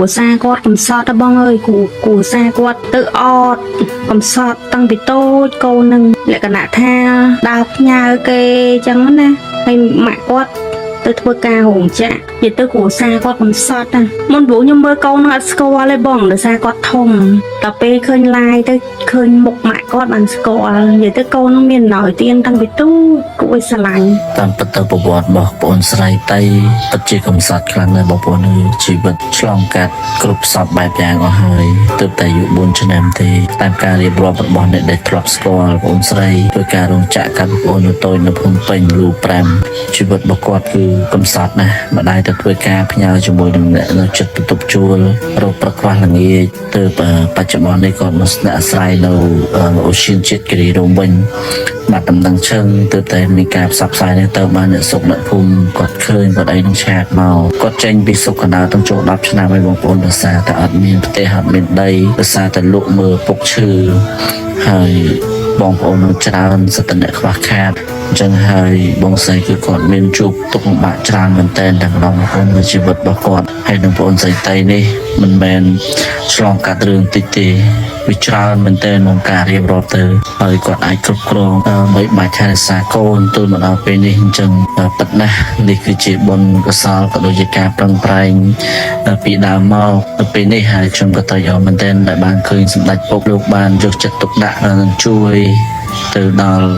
គ្រួសារគាត់កំសត់ទៅបងអើយគ្រូគ្រួសារគាត់ទៅអត់កំសត់តាំងពីតូចកូននឹងលក្ខណៈថាដើរផ្ញើគេចឹងណាហើយម៉ាក់គាត់ទៅធ្វើការរោងចក្រនិយាយទៅគ្រួសារគាត់កំសត់ណាមុនព្រោះខ្ញុំមើលកូននឹងអត់ស្គាល់ទេបងដោយសារគាត់ធំដល់ពេលឃើញឡាយទៅឃើញមុខម៉ាក់គាត់បានស្គាល់និយាយទៅកូននឹងមានណយទៀនតាំងពីទូចគួរឲ្យស្រឡាញ់ តាមពិតទៅប្រវត្តិរបស់បងស្រីតីពិតជាកំសត់ខ្លាំងណាស់បងប្អូនអើយជីវិតឆ្លងកាត់គ្រប់សពបែបយ៉ាងអស់ហើយទើបតែអាយុ4ឆ្នាំទេតាមការរៀបរាប់របស់អ្នកដែលធ្លាប់ស្គាល់បងស្រីធ្វើការរោងចក្រកាត់បងប្អូននៅតូចនៅភ្នំពេញលូ5ជីវិតរបស់គាត់គឺកំសត់ណាស់ម្ដាយទៅធ្វើការផ្ញើជាមួយនឹងអ្នកនៅចិត្តបន្ទប់ជួលរកប្រខ្វះល្ងាចទើបបច្ចុប្បន្ននេះគាត់មកស្នាក់អាស្រ័យនៅអូសៀនជាតិគិរីរម្យវិញ បាទដំណឹងឈឹងទើបតែមានការផ្សព្វផ្សាយនេះទៅបានអ្នកស្រុកអ្នកភូមិគាត់ឃើញគាត់អីនឹងឆាតមកគាត់ចេញពីស្រុកកណ្ដាលទាំងចូល10ឆ្នាំហើយបងប្អូនដោយសារតែអត់មានផ្ទះអត់មានដីដោយសារតែលក់មើលពុកឈឺហើយបងប្អូននឹងច្រើនសិទ្ធិអ្នកខ្វះខាតអញ្ចឹងហើយបងស្រីគឺគាត់មានជួបទុក្ខលំបាកច្រើនមែនទែនតែម្ដងបងប្អូននៅជីវិតរបស់គាត់ហើយនឹងបងប្អូនស្រីតីនេះមិនមែនឆ្លងកាត់រឿងតិចទេវាច្រើនមែនទែនក្នុងការរៀបរាប់ទៅហើយគាត់អាចគ្រប់គ្រងបីបាច់ថែរក្សាកូនទល់មកដល់ពេលនេះអញ្ចឹងពិតណាស់នេះគឺជាបុណ្យកុសលក៏ដូចជាការប្រឹងប្រែងពីដើមមកទៅពេលនេះហើយខ្ញុំក៏ត្រេកអរមែនទែនដែលបានឃើញសម្ដេចពុកលោកបានយកចិត្តទុកដាក់និងជួយទៅដល់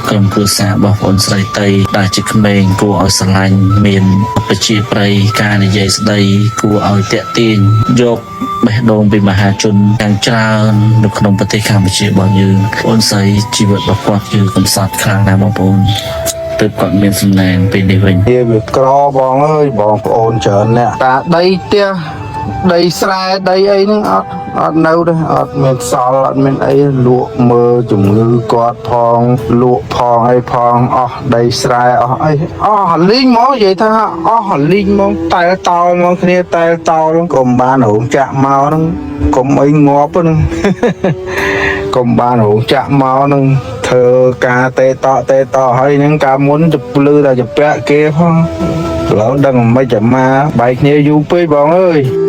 ក្រុមគ្រួសាររបស់បងស្រីតីដែលជាក្មេងគួរឲ្យស្រឡាញ់មានប្រជាប្រិយការនិយាយស្ដីគួរឲ្យតាក់ទាញយកបេះដូងពីមហាជនយ៉ាងច្រើននៅក្នុងប្រទេសកម្ពុជារបស់យើងបងស្រីជីវិតរបស់គាត់គឺកំសត់ខ្លាំងណាស់បងប្អូនទើបគាត់មានសំណាងពេលនេះវិញ វាវាក្របងអើយបងប្អូនច្រើនអ្នកតាដីផ្ទះដីស្រែដីអីហ្នឹងអត់អត់នៅទេអត់មានសល់អត់មានអីលក់មើលជំងឺគាត់ផងលក់ផងអីផងអស់ដីស្រែអស់អីអស់ហលីងហ្មងនិយាយថាអស់ហលីងហ្មងតែលតោលហ្មងគ្នាតែលតោលកុំបានរោងចាក់មកហ្នឹងកុំអីងាប់ហ្នឹង កុំបានរោងចាក់មកនឹងធ្វើការតេតតេតហើយហ្នឹងកាលមុនទៅភ្លឺតែជពាក់គេផងឥឡូវដឹងមិនจะមកបែកគ្នាយូរពេកបងអើយ។